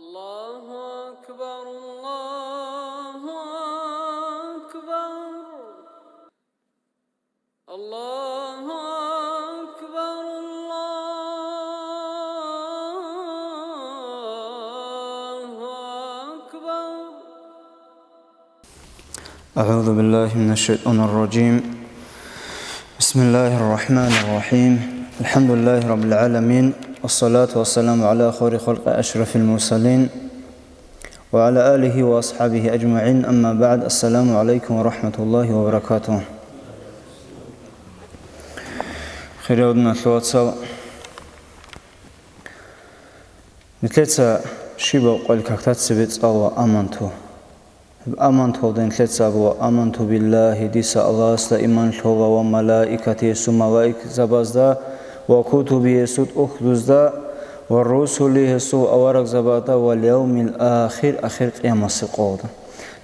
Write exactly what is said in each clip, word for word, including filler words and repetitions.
الله أكبر، الله أكبر، الله أكبر، الله أكبر. أعوذ بالله من الشيطان الرجيم. بسم الله الرحمن الرحيم. الحمد لله رب العالمين، والصلاة والسلام على خير خلق أشرف المرسلين، وعلى آله وأصحابه أجمعين. أما بعد، السلام عليكم ورحمة الله وبركاته. Хириял диналъул вацал, нилъеца щибаб къоял кагътаца бецӀала аманту. Амантуялда нилъеца абула: «Аманту биллагьи», дица Аллагьасда иман лъола, «ва малаикатигьи», гьесул малаикзабазда, «ва кутубигьи», гьесул тӀухьдузда, «ва русулигьи», гьесул аварагзабазда, «вал явмил ахир», ахир къиямасеб къоялда.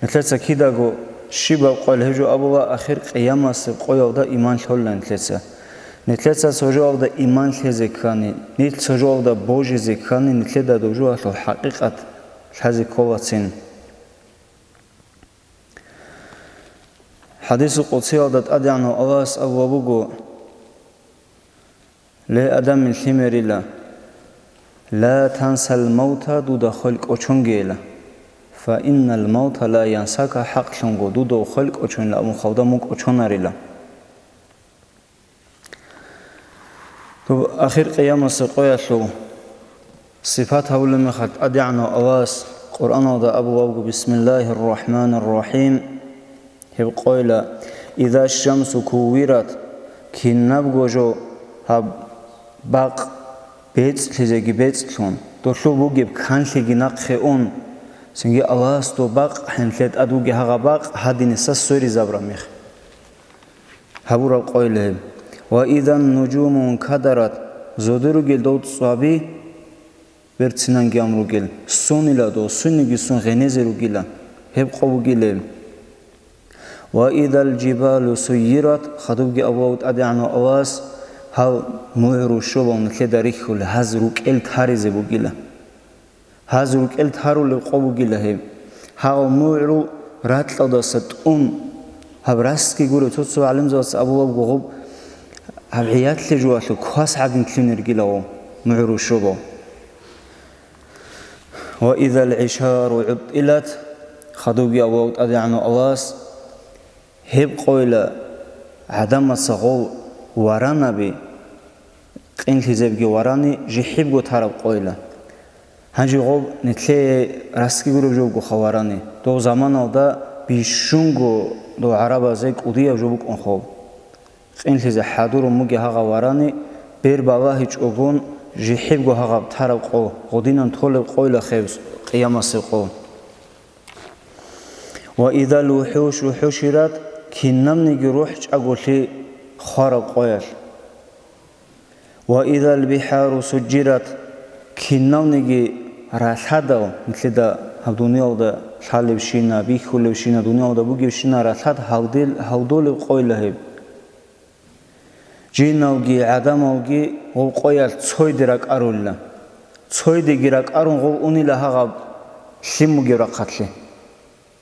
Нилъеца кидаго щибаб къоял гьеб жо абула, ахир къиямасеб къоялда иман лъола нилъеца. Нилъеца цо жоялда иман лъезе ккани, нилъ цо жоялда божизе ккани, нилъеда доб жоялъул хӀакъикъат лъазе кколацин. ХӀадисул къудсиялда ТӀадегӀанав Аллагьас абулеб буго: «Ле, Адамил лъимерила, ла тансал мавта», дуда хвел кӀочонгейила, «фа иннал мавта ла янсака», хӀакълъунго, дуда хвел кӀочонила, амма хвалда мун кӀочонарила. Доб ахир къиямасеб къоялъул сипат гьабулеб мехалъ, ТӀадегӀанав Аллагьас Къуръаналда абулеб буго: «Бисмиллагьир рахӀманир рахӀим». Гьеб къойила: «Иза шамсу куввират», кинабго жо гьаб бакъ бецӀлъизеги бецӀлъун, долъул бугеб канлъиги нахъе ун, цинги Аллагьас доб бакъ, гьанлъи тӀад бугеб гьагъаб бакъ гьадинаса сверизабураб мех. Гьабураб къойила гьеб. «Ва изан нужуму нкадарат», зодиругел дов цӀваби, берцинанги ам ругел, сунила дов, суниги сун гъенезе ругила, гьеб къо бугила гьеб. «Ва изал жибалу суййират», хадубги абулеб ТӀадегӀанав Аллагьас, гьал мугӀрул щобал нилъеда рихьула, гьаз рукӀел таризе бугила. Гьаз рукӀел тарулеб къо бугила гьеб. Гьагъав мугӀрул ракьалдаса тӀун, гьаб расги гуро, цо-цо гӀалимзабаца абулеб буго гьеб, гьаб гӀиятлъи жугьалъул квас гӀадин лъугьунел ругила гьев мугӀрул щобал. «Ва изал гӀишару гӀуттӀилат», хадубги абулеб ТӀадегӀанав Аллагьас, гьеб къойила гӀадамаца гъол варанаби, къинлъизебги варани, жихӀибго тараб къойила. Гьанже гъоб нилъее расги гуреб жо бугоха варани, дов заманалда бищунго дов гӀарабазе кӀудияб жо букӀун хоб. Къинлъизе хӀадурун бугеб гьагъа варани, бер балагьичӀогон жихӀибго гьагъаб тараб къо, гъодинан толеб къойила гьеб къиямасеб къо. «Ва изал вухӀушу хӀушират», кинабниги рухӀ чӀаголъи хвараб къоялъ. «Ва изал бихӀару сужжират», кинавниги ралъадал, нилъеда гьаб дуниялда лъалебщина, бихьулебщина, дуниялда бугебщина ралъад гьавдел-, гьавдолеб къойила гьеб. Жиналги гӀадамалги гъоб къоялъ цойде ракӀарулила. Цойдеги ракӀарун гъоб унила гьагъаб лъим бугеб рахъалъе.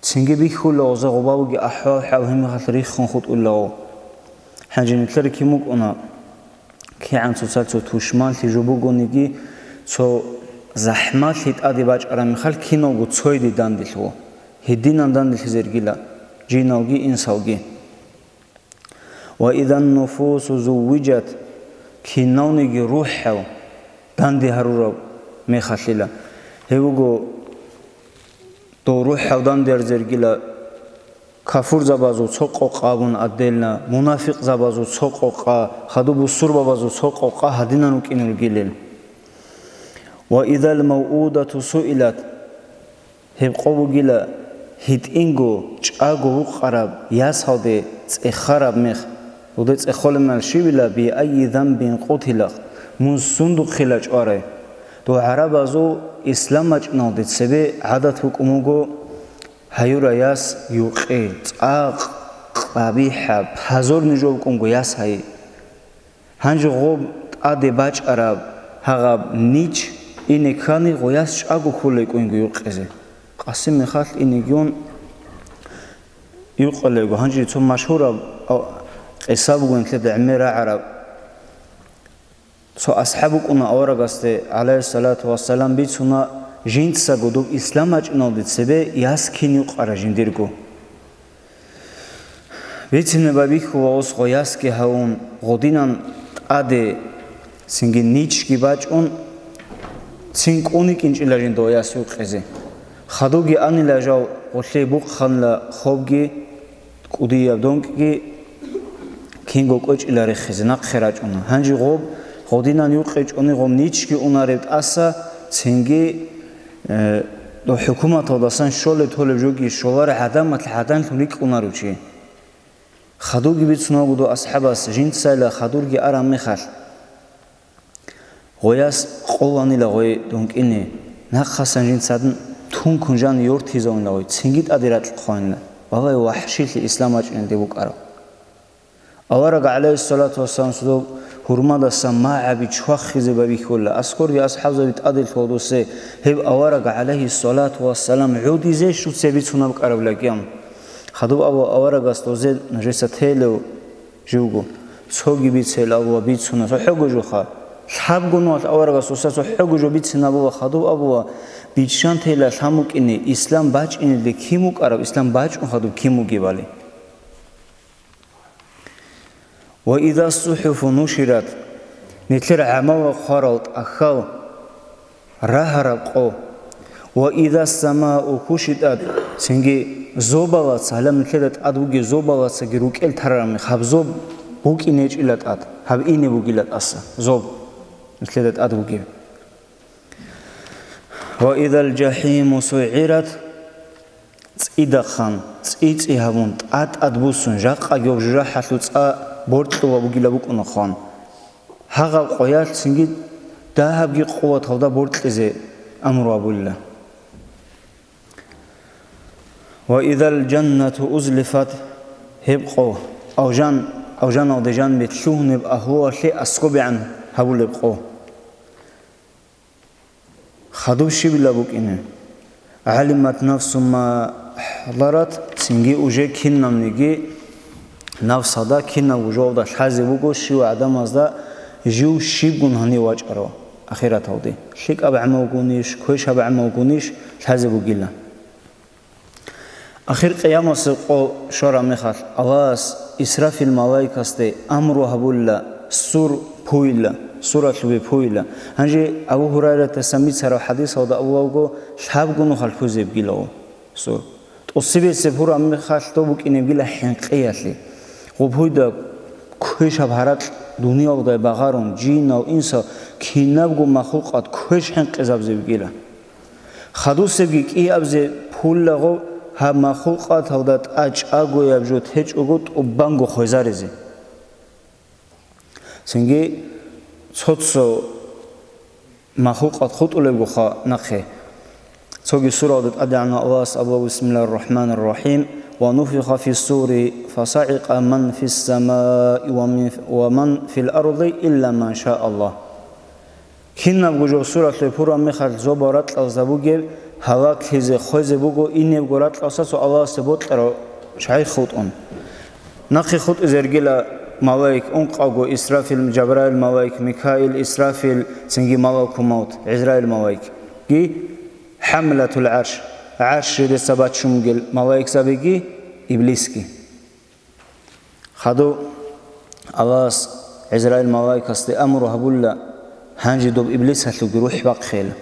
Цинги бихьула гъоза гъубабуги ахӀвал-хӀал гьебмехалъ риххун хутӀулаго. Гьанже нилъер кин букӀуна, кигӀан цоцал цо тушманлъи жо бугониги, цо захӀмалъи тӀаде бачӀараб мехалъ киналго цойде данделъула, гьединан данделъизе ругила жиналги инсалги. «Ва изан нуфусу зуввижат», кинавниги рухӀал данде гьарураб мехалъила. Гьеб буго, дов рухӀал данде гьаризергила кафурзабазул цо къокъ абун отдельно, мунафикъзабазул цо къокъа, хадуб бусурбабазул цо къокъа гьадинан рукӀин ругилел. «Ва изал мавъудату суилат», гьеб къо бугила гьитӀинго чӀаго вукъараб ясалде цӀехараб мех. Гьелде цӀехолеб мехалъ щибила: «Би айи занбин къутилат», мун сундухъила чӀварай? Дов гӀарабазул ислам бачӀуналде цебе гӀадат букӀун буго гьаюра яс юкъе, цӀакъ, къабихӀаб, позорный жо букӀунго яс гьайи. Гьанже гъоб тӀаде бачӀараб гьагъаб нич Ине ккани, гъояс чӀаго хьулейкӀунго юкъизе. Къасим мехалъ инеги ун юкъулейго. Гьанже цо машгьураб, а, къиса бугин лъеда гӀемер рагӀараб. Цо асхӀаб вукӀуна аварагасде, гӀалайгьиссалату вассалам, бицуна, жинцаго доб ислам бачӀиналде цебе яс кин юкъара жиндирго. Бицине байбихьула гъос гъоясги гьавун, гъодинан тӀаде цинги ничги бачӀун, цин кӀуникӀинчӀила жинда гъояс юкъизе. Хадуги анила жав гъолъе бухъанла хобги, кӀудияб донкӀги кинго кӀвечӀила рехизе нахъе рачӀуна. Гьанже гъоб гъодинан юкъичӀони гъоб ничги унареб тӀаса, цинги, э, дов хӀукуматалдасан щолеб-толеб жоги щолареб гӀадамалъ гӀаданлъун рикӀкӀунаро чи. Хадурги бицунаго дов асхӀабас, жинцайила хадурги араб мехалъ. Гъояс къоланила гъой дункӀине, нахъасан жинцадин тункун жан йортизавунила гъой, цинги тӀаде ракь хъванила, балай вахӀшилъи ислам бачӀиналде букӀараб. Авараг, гӀалайгьиссалату вассалам, цо гьурмадасан магӀаби чвахизе байбихьула, аскорги асхӀабзаби тӀаде лъугьусе, гьеб авараг, гӀалайгьиссалату вассалам, гӀодизе щуце бицунаб кӀараб лакӀям. Хадуб абу аварагас дозе нужеца телев, живго, цоги бицел абула бицуна, цохӀого жоха. Лъабго нугьал аварагас уса цохӀого жо бицин абула, хадуб абула, биччан тела лъан букӀине, ислам бачӀинелде кин букӀараб, ислам бачӀун хадуб кин бугебали. Ва иза ссухӀуфу нушират, нилъер гӀамалал хъварал тӀахьал, рагьараб къо. Ва иза ссамау кушитӀат, цинги зобалаца, гьалаб нилъеда тӀад бугеб зобалацаги рукӀел тарараб мехалъ, гьаб зоб букӀине гьечӀила тӀад, гьаб ине бугила тӀаса, зоб нилъеда тӀад бугеб. Ва изал жахӀиму сугӀират, цӀидахъан, цӀи-цӀи гьабун, тӀад-тӀад буссун, жакъаги гьаб жужахӀалъул цӀа боркьула бугила букӀуна хъван. Гьагъаб къоялъ цинги дагьабги къуваталда боркьизе амру абулила. Ва изал жаннату узлифат, гьеб къо, авжан, авжаналде жанибе лъугьунеб агьлуялъе аскӀобегӀан гьабулеб къо. Хадуб щибила букӀине. ГӀалимат нафсу ма хӀадарат, цинги уже кинабниги нафсалда, кинабго жоялда лъазе буго, щив гӀадамазда жив щибгун гьанив вачӀаро ахираталде. ЛъикӀаб гӀамалгунищ, квешаб гӀамалгунищ лъазе бугила. Ахир къиямасеб къо щвараб мехалъ, Аллагьас Исрафил малаикасде амру гьабула, сур пуйила, суралъубе пуйила. Гьанже Абу Гьурайратасан бицараб хӀадисалда абулебго, лъабго нухалъ пузебгилав сур. ТӀоцебесеб пураб мехалъ доб букӀинебгила хӀинкъиялъе. Гъуб пуйда квешаб гьаракь дуниялдай багъарун, жинал, инсал, кинабго махлукъат квеш хӀинкъизабзебгила. Хадусебги кӀиабзе пулаго гьаб махлукъаталда тӀачӀагояб жо течӀого тӀубанго хвезаризе. Цинги цо-цо махлукъат хутӀулебгоха нахъе. Цоги суралда тӀадегӀанав Аллагьас абула: «Бисмиллагьир рахӀманир рахӀим. Ва нуфиха фиссури, фасагӀикъа ман фиссамаи ва мин, ва ман фил арди илла ман ша Аллагь». Кинабго жо суралъе пураб мехалъ зобал ракьалзда бугеб, гьалаклъизе хвезе буго, инебго ракьалса цо Аллагьасде бокьарав чагӀи хутӀун. Нахъе хутӀизе ргила малаик ункъавго: Исрафил, Жабраил малаик, Микаил, Исрафил, цинги малакул мавт, ГӀизраил малаикги, хӀамлатул гӀарш, гӀарш жидеца бачун бугел малаикзабиги, Иблисги. Хадуб Аллагьас ГӀизраил малаикасде амру гьабула, гьанже доб Иблисалъулги рухӀ бахъейила.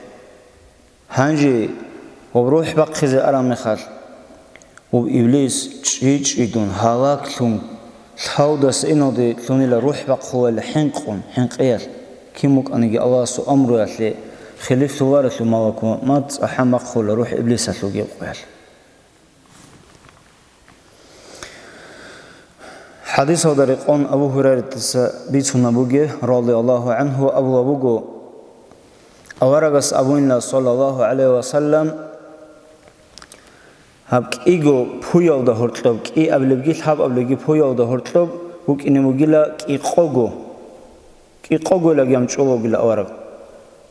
Гьанже гьаб рухӀ бахъизе араб мехалъ, гьаб Иблис чӀи-чӀидун, гьалаклъун, лъавдаса иналде лъунила, рухӀ бахъулайила хӀинкъун, хӀинкъиялъ. Кин букӀаниги Аллагьасул амруялъе хилиплъуларелъул малакул мавт цӀахӀан бахъула рухӀ Иблисалъулги къоялъ. ХӀадисалда рекъон Абу Гьурайратаса бицунеб буго, радияллагьу гӀангьу, абулеб буго, аварагас абунила, саллаллагьу гӀалайгьи ва саллам: «Гьаб кӀиго пуялда гьоркьоб, кӀиабилебги лъабабилебги пуялда гьоркьоб букӀине бугила кӀикъого». КӀикъогойлаги гьанчӀо вугила авараг.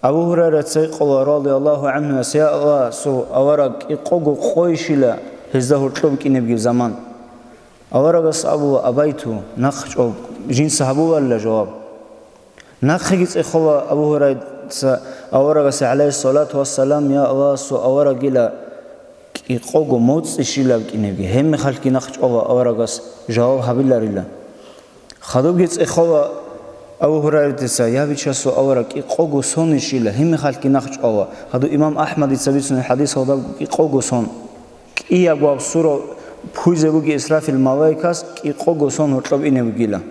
Абу Гьурайраца гьикъула, радияллагьу гӀанхуяс: «Я Аллагьасул авараг, кӀикъого къойищила гьезда гьоркьоб букӀинебги заман?» Аварагас абула: «Абайту, нахъ чӀваб», жинца гьабуларила жаваб. Нахъеги цӀехола Абу Гьурайраца аварагасе, гӀалайгьиссалату вассалам: «Я Аллагьасул аварагила, кӀикъого моцӀищила букӀинебги, гьебмехалъги нахъ чӀвала», аварагас жаваб гьабиларила. Хадубги цӀехола Абу Гьурайратица: «Я Бичасул авараг, кӀикъого сонищила, гьимихалъги нахъ чӀвала». Хадуб имам Ахмадица бицунеб хӀадис гьалдабго кӀикъого сон. КӀиябго гьаб сура пуйзе буги Исрафил малаикас, кӀикъого сон гьоркьоб ине бугила.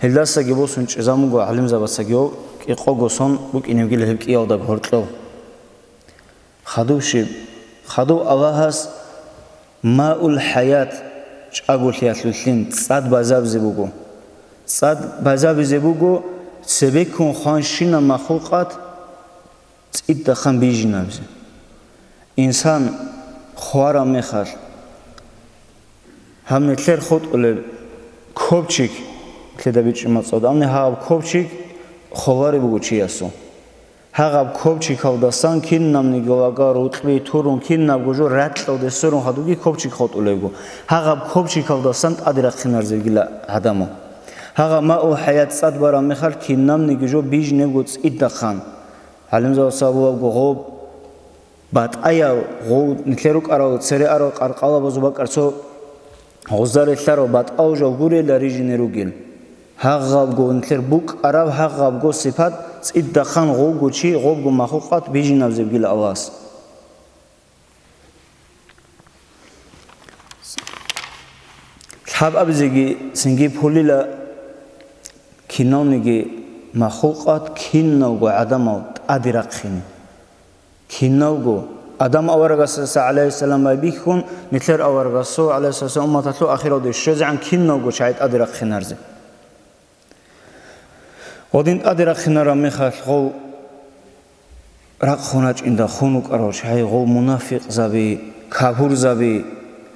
Гьелдасаги босун чӀезабун буго гӀалимзабацаги, кӀикъого сон букӀине бугила гьеб кӀиялда гьоркьоб. Хадуб щиб? Хадуб Аллагьас маул хӀаят, чӀаголъиялъулъин, цӀад базабизе буго. ЦӀад базабизе буго цебеккун хванщинаб махлукъат цӀидахъан бижинабизе. Инсан хвараб мехалъ, гьаб нилъер хутӀулеб копчик, нилъеда бичӀчӀи мацӀалда, амни гьаб копчик холареб буго чиясул. Гьагъаб копчикалдасан кинабниги лагъа, рукьби, турун, кинабго жо ракьалде сверун хадуги копчик хутӀулебго. Гьагъаб копчикалдасан тӀаде рахъинарзегила гӀадамал. Гьагъаб маул хӀаят цӀад бараб мехалъ кинабниги жо бижнебго цӀидахъан. ГӀалимзабаца абулабго, гъоб батӀаял, гъов нилъер рукӀарал цере арал къаркъалабазул бакӀар цо гъоза релълъарал батӀал жал гурела рижине ругел. Гьагъабго нилъер букӀараб гьагъабго сипат цӀидахъан гъовго чи, гъобго махлукъат бижинабзебгила Аллагьас. Лъаб абизеги цинги пулила киналниги махлукъат киналго гӀадамал тӀаде рахъине. Киналго. Адам аварагасдаса, гӀалайгьиссалам, байбихьун, нилъер аварагасул, гӀалайгьиссалам, умматалъул ахиралде щвезегӀан киналго чагӀи тӀаде рахъинарзе. Гъодин тӀаде рахъинараб мехалъ гъов рахъун рачӀинда хун вукӀарав чагӀи, гъов мунафикъзаби, капурзаби,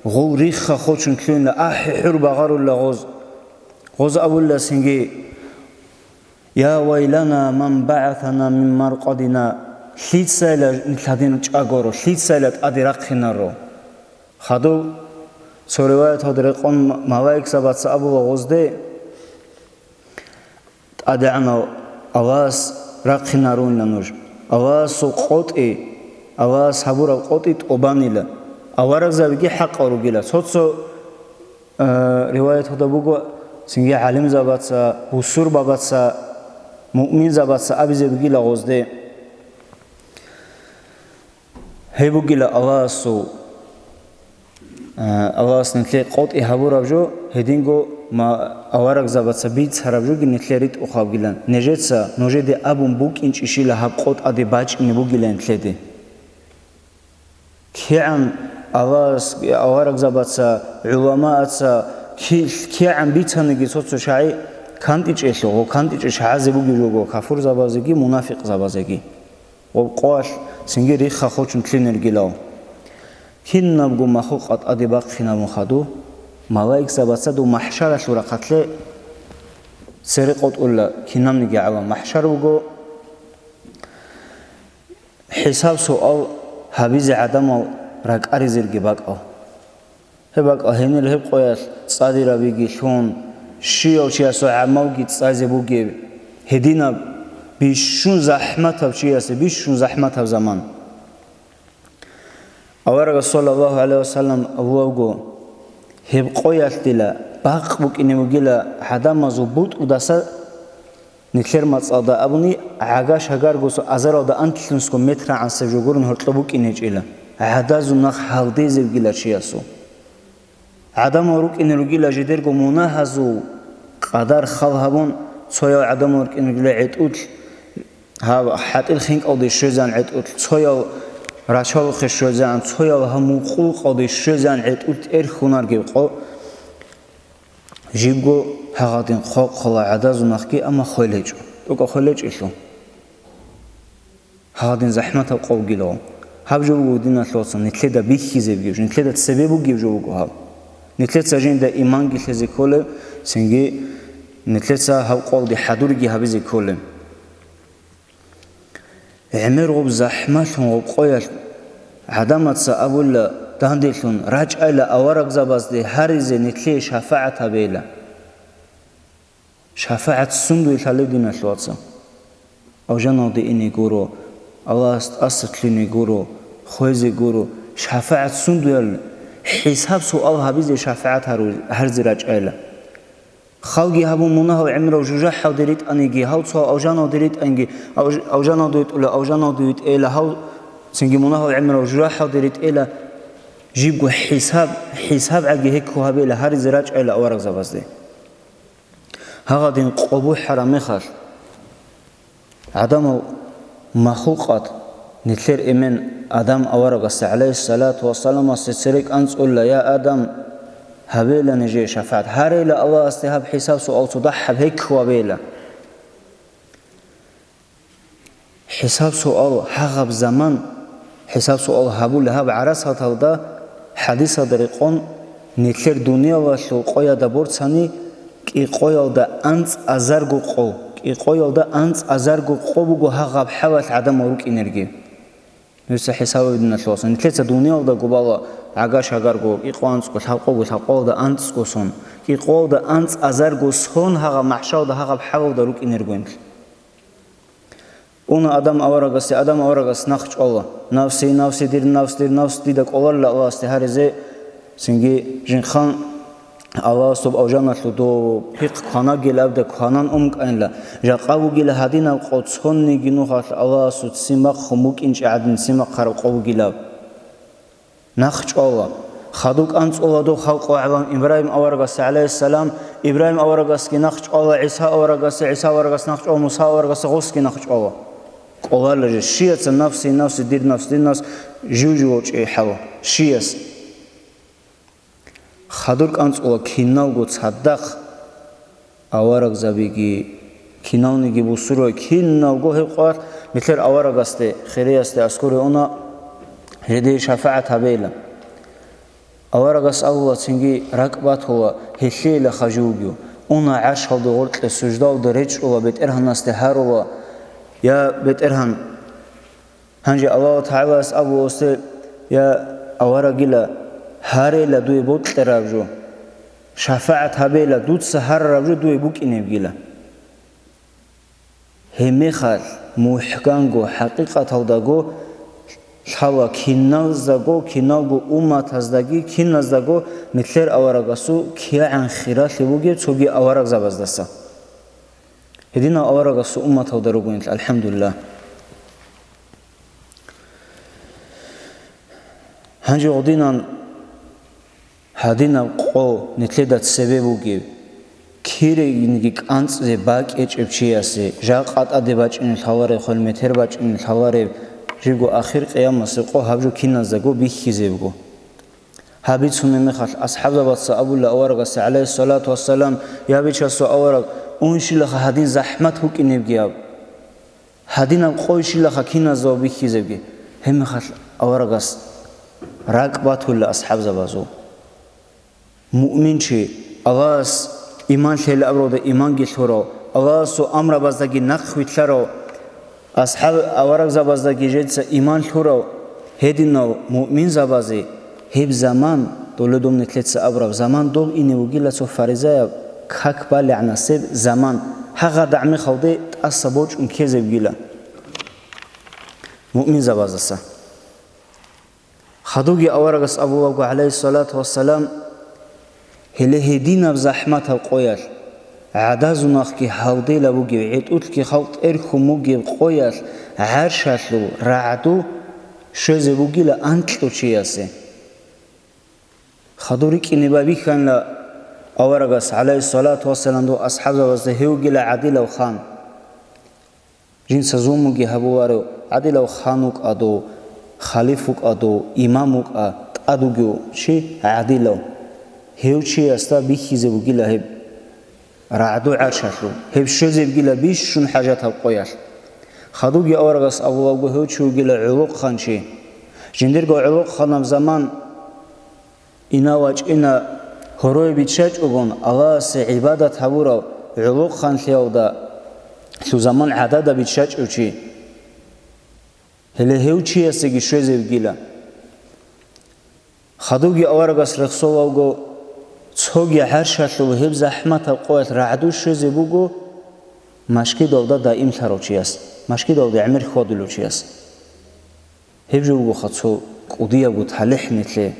гъов рихха хочун лъугьинла, ахӀи-хӀур багъарулла гъоз. Гъоз абулла цинги: «Я вайлана ман багӀасана мин маркъадина», лъицайила нилъ гьадин чӀаго ро, лъицайила тӀаде рахъинаро. Хадуб цо риваяталда рекъон малаикзабаца абула гъозде: «ТӀадегӀанав Аллагьас рахъинарунила нуж. Аллагьасул къотӀи, Аллагьас гьабураб къотӀи тӀубанила. Аварагзабиги хӀакъал ругила». Цо-цо, э, риваяталда буго, цинги гӀалимзабаца, бусурбабаца, муъминзабаца абизе бугила гъозде. Гьеб бугила Аллагьасул, а, Аллагьас нилъее къотӀи гьабураб жо, гьединго ма-, аварагзабаца бицараб жоги нилъее ритӀухъабгилан. Нижеца нужеде абун букӀинчӀищила гьаб къотӀ тӀаде бачӀине бугила нилъеде. КигӀан Аллагьас, аварагзабаца, гӀуламааца, ки-, кигӀан бицаниги цо-цо чагӀи кантӀичӀелъул, гъо кантӀичӀел чагӀазе бугеб жого кафурзабазеги, мунафикъзабазеги. Гъоб къоялъ цинги рихха хочун лъинергилав. Кинабго махлукъат тӀаде бахъинабун хадуб, малаикзабаца дов махӀшаралъул рахъалъе цере къотӀула, кинабниги гӀалам. МахӀшар буго хӀисаб-суал гьабизе гӀадамал ракӀаризеги бакӀал. Гьеб бакӀал гьенир гьеб къоялъ цӀадирабиги лъун, щияв чиясул гӀамалги цӀазе бугеб, гьединаб бищун захӀматаб чиясе бищун захӀматаб заман. Аварагас, саллаллагьу гӀалайгьи вассалам, абулебго: «Гьеб къоялъ дила бакъ букӀине бугила гӀадамазул бутӀрудаса». Нилъер мацӀалда абуни, гӀага-шагарго цо азаралда анлънусго метрагӀансеб жо гурун гьоркьоб букӀин гьечӀила. ГӀадазул нах гьалдезебгила чиясул. ГӀадамал рукӀине ругила жидерго мунагьазул къадар хал гьабун, цоял гӀадамал рукӀине ругила гӀетӀулъ, гьаб хӀатӀил хинкӀалде щвезегӀан гӀетӀулъ, цоял рачалухъе щвезегӀан, цоял гьаб мукъулкъалде щвезегӀан гӀетӀулъ тӀерхьунарги къо-, Жибго гьагъадин хъвакъала гӀадазул нахги, амма хвел гьечӀо. ТӀокӀа хвел гьечӀелъул. Гьагъадин захӀматаб къо бугилан. Гьаб жо буго, диналъул вацал, нилъеда бихьизе бугеб жо, нилъеда цебе бугеб жо буго гьаб. Нилъеца жинда иманги лъезе кколеб, цинги нилъеца гьаб къоялде хӀадурги гьабизе кколеб. ГӀемер гъуб захӀмалъун гъуб къоялъ гӀадамаца абула данделъун рачӀайла аварагзабазде гьаризе нилъее шафагӀат гьабейла. ШафагӀат сундуе лъалеб диналъул вацал? Авжаналде ине гуро, Аллагьас тӀасалъуне гуро, хвезе гуро. ШафагӀат сундуял? ХӀисаб-суал гьабизе шафагӀат гьару-, гьарзе рачӀайла. Халги гьабун мунагьал гӀемрал жужахӀалде ритӀаниги, гьал цо авжаналде ритӀанги, авж-, авжаналде витӀула, авжаналде витӀейла, гьал цинги мунагьал гӀемрал жужахӀалде ритӀейла, жибго хӀисаб, хӀисаб гӀаги гьекку гьабейла гьаризе рачӀайла аварагзабазде. Гьагъадин къо бухӀараб мехалъ, гӀадамал махлукъат, нилъер эмен Адам аварагасда, гӀалайгьиссалату вассаламасда цере кӀанцӀула: «Я Адам, гьабейла нижее шафагӀат, гьарейла Аллагьасде гьаб хӀисаб-суал цо дагьаб гьекку гьабейла». ХӀисаб-суал гьагъаб заман, хӀисаб-суал гьабулеб гьаб гӀарасаталда, хӀадисалда рекъон, нилъер дуниялалъул къояда борцани, кӀикъоялда анцӀазарго къо, кӀикъоялда анцӀазарго къо буго гьагъаб хӀалалъ гӀадамал рукӀинерги. Нилъеца хӀисаб гьабе диналъул вацал, нилъеца дуниялда губала гӀага-шагарго, кӀикъо анцӀго, лъабкъого, лъабкъоялда анцӀго сон, кӀикъоялда анцӀазарго сон гьагъаб махӀшаралда гьагъаб хӀалалда рукӀинерго нилъ. Уна Адам аварагасде, Адам аварагас нахъ чӀвала: «Нафси, нафси, дир нафс, дир нафс, дида кӀоларила Аллагьасде гьаризе». Цинги жинхъан Аллагьас доб авжаналъув дов пихъ кванагел абда кванан умкӀайнила, жакъа вугила гьадинаб къо цониги нухалъ Аллагьасул ццин бахъун букӀинчӀеб гӀадин ццин бахъараб къо вугилаб. Нахъ чӀвала. Хадуб кӀанцӀула дов халкъ ва гӀалам Ибрагьим аварагасда, гӀалайгьиссалам, Ибрагьим аварагасги нахъ чӀвала, ГӀиса аварагасда, ГӀиса аварагас нахъ чӀвала, Муса аварагасда, гъосги нахъ чӀвала. КӀоларила жо, щияца нафси, нафси, дир нафс, дир нафс, жив-жив вачӀи хӀала, щияс. Хадур кӀанцӀула киналго цадахъ аварагзабиги, киналниги бусурбаби, киналго гьеб къоялъ нилъер аварагасде, хириясде аскӀоре уна, гьедин шафагӀат гьабейилан. Аварагас абула цинги ракӀ батула, гьелъейила хажувги, уна гӀаршалде гъоркье суждалда речӀчӀула, БетӀергьанасде гьарула: «Я БетӀергьан, Гьанже Аллагьу ТагӀалас абула гьесде: Я аварагила, гьарейила дуе бокьараб жо, шафагӀат гьабейила, дуца гьарараб жо дуе букӀинебгила». Гьебмехалъ мухӀканго, хӀакъикъаталдаго лъала киназдаго, киналго умматаздаги, киназдаго нилъер аварагасул кигӀан хиралъи бугеб цоги аварагзабаздаса. Гьединал аварагасул умматалда ругони, алхӀамдулиллагь. Гьанже гъодинан гьадинаб къо нилъеда цебе бугеб, кирегинги кӀанцӀизе бакӀ гьечӀеб чиясе, жакъа тӀаде бачӀине лъалареб, хвел метер бачӀине лъалареб, жибго ахир къиямасеб къо гьаб жо киназдаго бихьизебго. Гьаб бицунеб мехалъ, асхӀабзабаца абула аварагасда, гӀалайгьиссалату вассалам: «Я Бичасул авараг, унщилаха гьадин захӀмат букӀинебги аб. Гьадинаб къой щилаха киназда бихьизебги». Гьебмехалъ аварагас ракӀ батула асхӀабзабазул. Муъминчи, Аллагьас иман лъела абуралда иманги лъурав, Аллагьасул амрабаздаги нахъвилълъарав, асхӀаб аварагзабаздаги жеца иман лъурав гьединал муъминзабазе гьеб заман, доле дом нилъеца абураб заман доб ине вугила цо фаризаяб как балегӀнасеб заман, гьагъа дагӀмехалде тӀаса бочӀун ккезебгила муъминзабаздаса. Хадуги аварагас абулавго, гӀалайгьиссалату вассалам, гьеле гьединаб захӀматаб къоялъ, гӀадазул нахги гьалдела бугеб, гӀетӀулъги халкъ тӀерхьун бугеб къоялъ гӀаршалъул рагӀду щвезе бугила анкьучиясе. Хадур рикӀкӀине байбихьанила аварагас, гӀалайгьиссалату вассалам, дов асхӀабзабазда гьев вугила гӀадилав хан. Жинца зулмуги гьабуларев гӀадилав хан вукӀа дов, халиф вукӀа дов, имам вукӀа, тӀад вугев чи гӀадилав. Гьев чиясда бихьизе бугила гьеб рагӀду гӀаршалъул, гьеб щвезебгила бищун хӀажатаб къоялъ. Хадуги аварагас абулавго гьев чи вугила гӀолохъанчи. Жиндирго гӀолохъанаб заман Ина вачӀина гьорое биччачӀогон Аллагьасе гӀибадат гьабурав гӀолохъанлъиялда лъузаман гӀадада биччачӀев чи. Гьеле гьев чиясеги щвезе вугила. Хадубги аварагас рехсолавго, цоги гӀаршалъул гьеб захӀматаб къоялъ рагӀду щвезе буго машгидалда даимлъарав чияс, машгидалде гӀемер хьвадулев чияс. Гьеб жо бугоха цо кӀудиябго талихӀ нилъее.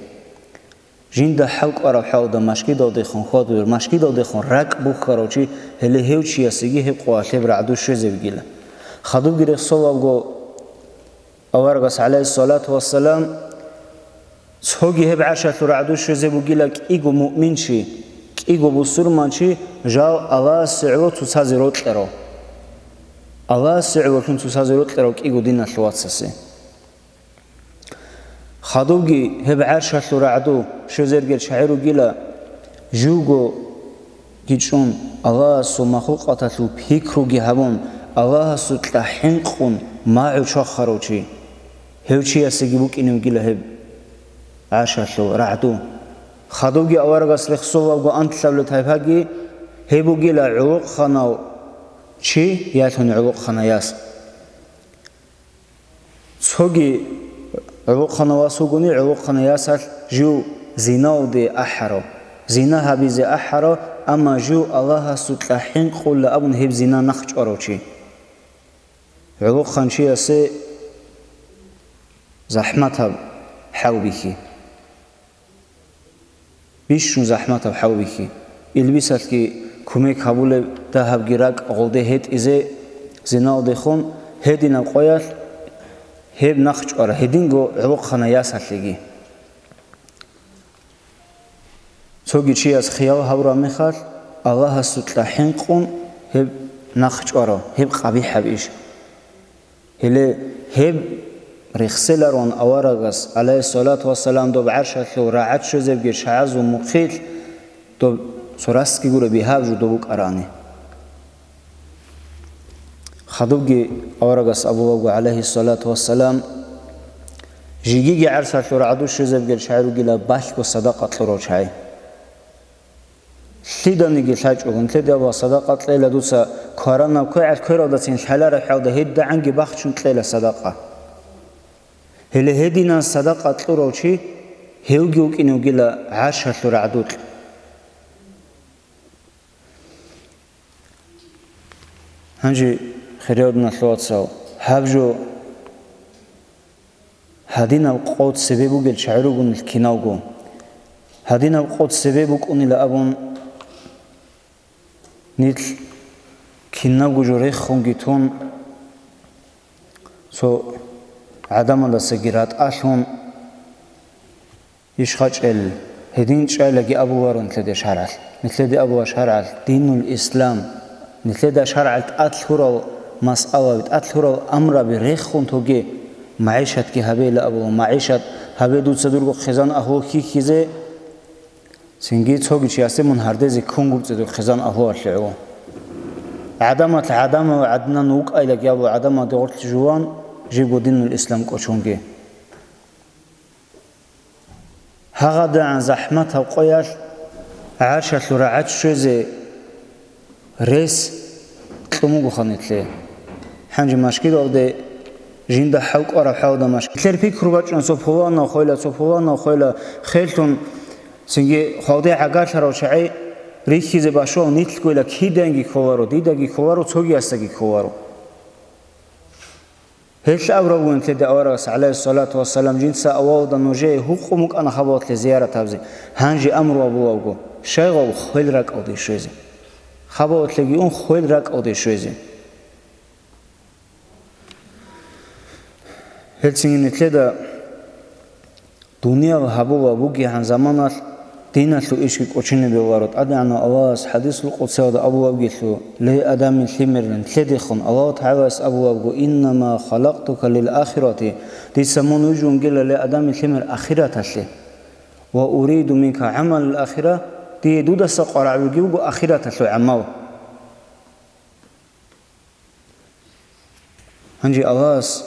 Жинда хӀал кӀвараб хӀалда машгидалдехун хьвадулев, машгидалдехун ракӀ бухьарав чи, гьеле гьев чиясеги гьеб къоялъ гьеб рагӀду щвезе вугила. Хадубги рехсолавго, аварагас, гӀалайгьиссалату вассалам, цоги гьеб гӀаршалъул рагӀду щвезе бугила кӀиго муъминчи, кӀиго бусурманчи, жал Аллагьасе гӀоло цоцазе рокьарав. Аллагьасе гӀололъун цоцазе рокьарав кӀиго диналъул вацасе. Хадубги гьеб гӀаршалъул рагӀду щвезаригел чагӀи ругила, живгоги чӀун, Аллагьасул махлукъаталъул пикруги гьабун, Аллагьасукьа хӀинкъун магӀу чвахарав чи. Гьев чиясеги букӀине вугила гьеб гӀаршалъул рагӀду. Хадубги аварагас рехсолавго анлъабилеб тайпаги гьеб бугила гӀолохъанав чи ялъуни гӀолохъанав яс. Цоги гӀолохъанав вас вугони, гӀолохъанав ясалъ жив зиналде ахӀарав, зина гьабизе ахӀарав, амма жив Аллагьасукьа хӀинкъула абун гьеб зина нахъчӀварав чи. ГӀолохъанчиясе захӀматаб хӀал бихьи. Бищун захӀматаб хӀал бихьи. Илбисалъги кумек гьабулеб, дагьабги ракӀ гъолде гьетӀизе, зиналдехун гьединаб къоялъ гьеб нахъчӀвара, гьединго гӀолохъанав ясалъеги. Цоги чияс хиял гьабураб мехалъ, Аллагьасукьа хӀинкъун гьеб нахъчӀвара, гьеб къабихӀаб иш. Гьеле гьеб рехселарун аварагас, гӀалайгьиссалату вассалам, доб гӀаршалъул рагӀад щвезебги чагӀазул мухъилъ доб цо расги гуро бигьаб жо доб букӀарани. Хадубги аварагас абулаго, гӀалайгьиссалату вассалам, жигиги гӀаршалъул рагӀду щвезебги чагӀи ругила балъго садакъа кьурав чагӀи. Лъиданиги лъачӀого, нилъеда Аллагь садакъа кьела дуца, кваранаб квегӀалъ квералдацин лъалараб хӀалда гьедигӀанги бахчун кьела садакъа. Гьеле гьединан садакъа кьурав чи, гьевги вукӀине вугила гӀаршалъул рагӀдукь. Гьанже, хириял диналъул вацал, гьаб жо гьадинаб къо цебе бугел чагӀи ругонил киналго. Гьадинаб къо цебе букӀунила абун, нилъ кинабго жо рехунги тун, цо гӀадамалдасаги ратӀалъун, иш гьачӀел, гьедин чӀайлаги абуларо нилъеде шаргӀалъ. Нилъеде абула шаргӀалъ, динул ислам. Нилъеда шаргӀалъ тӀад лъурал масъалаби, тӀад лъурал амраби рехун тоге, магӀишатги гьабейила абула, магӀишат гьабе дуца дурго хъизан агьлу хьихьизе, цинги цоги чиясе мун гьардезе ккун гурцӀи дур хъизан агьлуялъе гӀо. ГӀадамалъ гӀадамал гӀаднан вукӀайлаги абула, гӀадамалде гъорлъ жуван, жибго динул ислам кӀочонги. ГьагъадагӀан захӀматаб къоялъ гӀаршалъул рагӀад щвезе рес кьун бугоха нилъее. Гьанже машгидалде жинда хӀал кӀвараб хӀалда машгид. Нилъер пикру бачӀун цо пуланав хвела, цо пуланав хвела, херлъун цинги хвалде гӀагарлъарав чагӀи рихьизе башугьал нилъгойила кидаянги кколаро, дидаги кколаро, цогиясдаги кколаро. Гьелъ абураб бугин нилъеда аварагас, гӀалайгьиссалату вассалам, жинца авалалда нужее гьукъун букӀана хабалалъе зияратабзе, гьанже амру абулавго, щайгъав хвел ракӀалде щвезе. Хабалалъеги ун хвел ракӀалде щвезе. Гьелцинги нилъеда Дуниял гьабула бугегӀан заманалъ диналъул ишги кӀочине бегьуларо. ТӀадегӀанав Аллагьас хӀадисул къудсиялда абулабгилъу: «Ле, адамил лъимер, нилъедехун Аллагьу ТагӀалас абулабго: „Иннама халакътука лил ахирати“, дица мун вижун вугила, ле, адамил лъимер, ахираталъе. „Ва уриду минка гӀамалал ахира“, дие дудаса къварагӀ бугеб буго ахираталъул гӀамал». Гьанже Аллагьас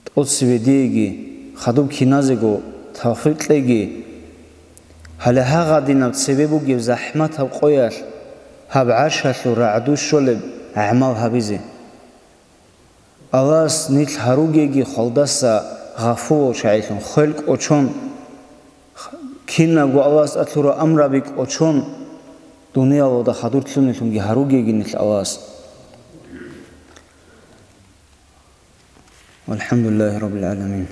тӀоцебе диеги, хадуб киназего тавфикъ кьеги, гьале гьагъадинаб цебе бугеб захӀматаб къоялъ гьаб гӀаршалъул рагӀду щолеб гӀамал гьабизе. Аллагьас нилъ гьаругеги хвалдаса гъафував чагӀилъун, хвел кӀочон, кинабго Аллагьас алъура амраби кӀочон, дуниялалда хадур лъунелъунги гьаругеги нилъ Аллагьас. Валхамдулиллагьи раббил гӀаламин.